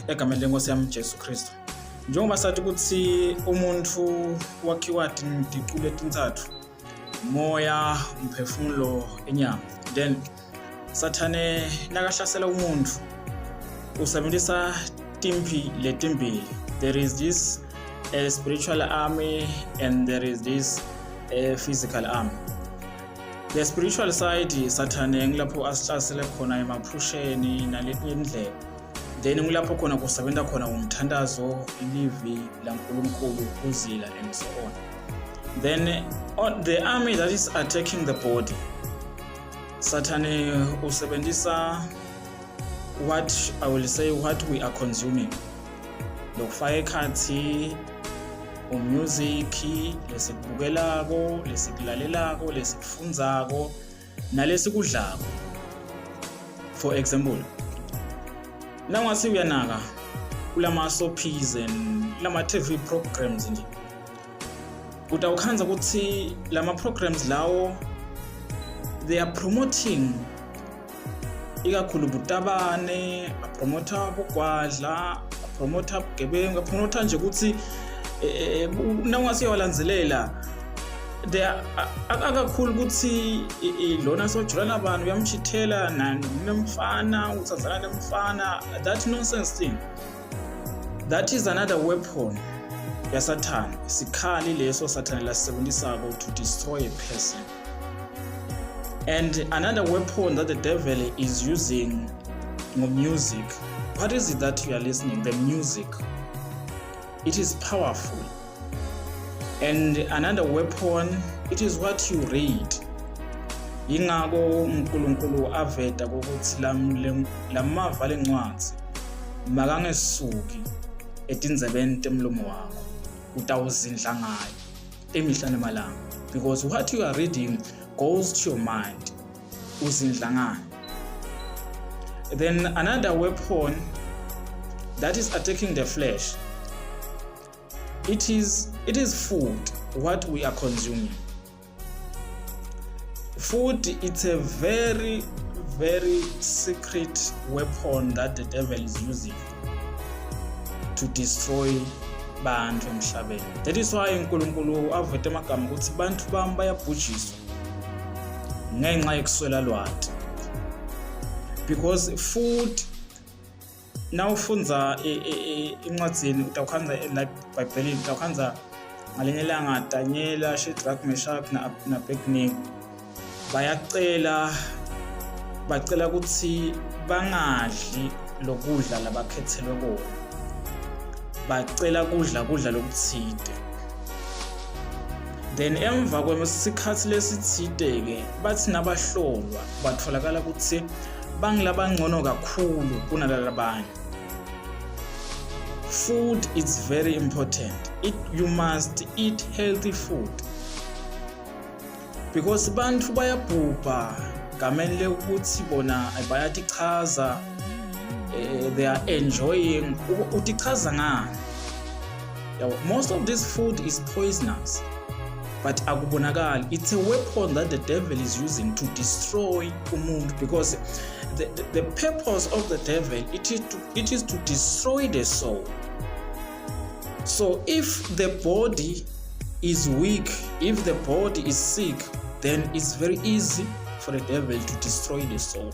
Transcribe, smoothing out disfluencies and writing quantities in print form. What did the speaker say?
Egameni lenkosi yami Jesu Kristu. Njengoba sathi ukuthi umuntu wakhiwa ticu letintsatfu, moya, umphefumulo, inyama. Then Sathane nakahlasela umuntu usebenzisa timphi letimbili. There is this spiritual army and there is this physical army. The spiritual side, Sathane ngilapho asihlasele khona emaphusheni naletinye indlela. Then ngilapho khona kusebenza khona umthandazo, ilivi laNkulunkulu, kuzila and so on. Then on the army that is attacking the body, Sathane usebenzisa what I will say what we are consuming. Lokufaka ekhathi umusic lesikubukelako, lesikulalelako, lesikufundzako nalesikudlako. For example, nawungase uyanaka kulama soapies and lama TV programs nje, utawukhandza ukuthi lama programs lawo they are promoting ikakhulu butabane, apromotha bugwadla, apromotha bugebengu, apromotha nje ukuthi nawungase uyawalandzelela they are akakhulu ukuthi lona sojula nabantu, uyamchithela nemfana, uthandzana nemfana, that nonsense thing. That is another weapon yaSathane, sikhali leso Sathane lasisebenzisako to destroy a person. And another weapon that the devil is using, music. What is it that you are listening? The music, it is powerful. And another weapon, it is what you read. Yingako uNkulunkulu aveta ukuthi lamava lencwadzi makangesuki etindzebeni temlomo wakho, utawuzindla ngayo imihla nemalanga, because what you are reading goes to your mind. Uzindla ngani? Then another weapon that is attacking the flesh, it is food, what we are consuming. Food, it's a very, very secret weapon that the devil is using to destroy bantu emhlabeni. That is why uNkulunkulu avete amagama ukuthi bantu bami bayabhujiswa ngenxa yokuswela lwati, because food, nawufundza incwadzini utawukhandza la eBhayibhelini, utawukhandza ngalinye ilanga Daniela, Shadrach, Meshach na Abednego bayacela, bacela ukuthi bangadli lokudla labakhethelwe kona, bacela kudla kudla lokuthide. Then emva kwesikhathi lesithide-ke bathi nabahlolwa batholakala ukuthi bangilabangcono kakhulu kunalabanye. Food is very important. You must eat healthy food because bantu bayabhubha gameni lekuthi bona bayatichaza, they are enjoying. Utichaza ngani? Yabo, most of this food is poisonous, but akubonakali. It's a weapon that the devil is using to destroy umuntu, because the purpose of the devil, it is to destroy the soul. So if the body is weak, if the body is sick, then it's very easy for the devil to destroy the soul.